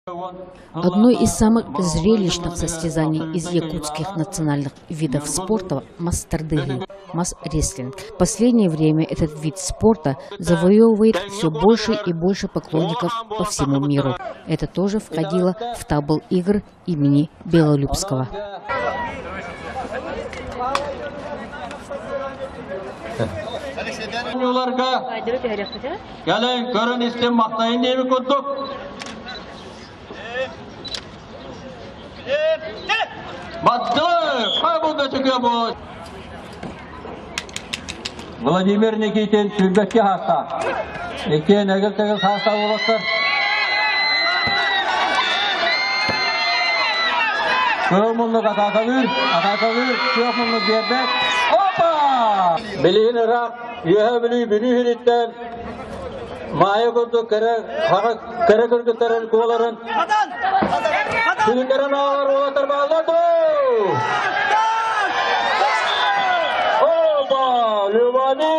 Одно из самых зрелищных состязаний из якутских национальных видов спорта – мас-тардыһыы, мас-рестлинг. В последнее время этот вид спорта завоевывает все больше и больше поклонников по всему миру. Это тоже входило в табл игр имени Белолюбского. Кэлэн көрөн истин махтайын диэби курдук. Баттылар! Хайбулда чөкө бу. Владимир Никитин сүүрбэккэ хаста. Иккиэн эгил-тэгил хаста уолаттар. Кыһыл муннук атаакалыыр, атаакалыыр, күөх муннук биэрбэт. Опа! Билигин ыраах Үөһээ Бүлүү Бүлүү сириттэн Маайа курдук кэрэ хара кэрэ кыргыттарын куоларын сүгүннэрэн ааҕар уолаттар бааллар дуо? Опа! Любани!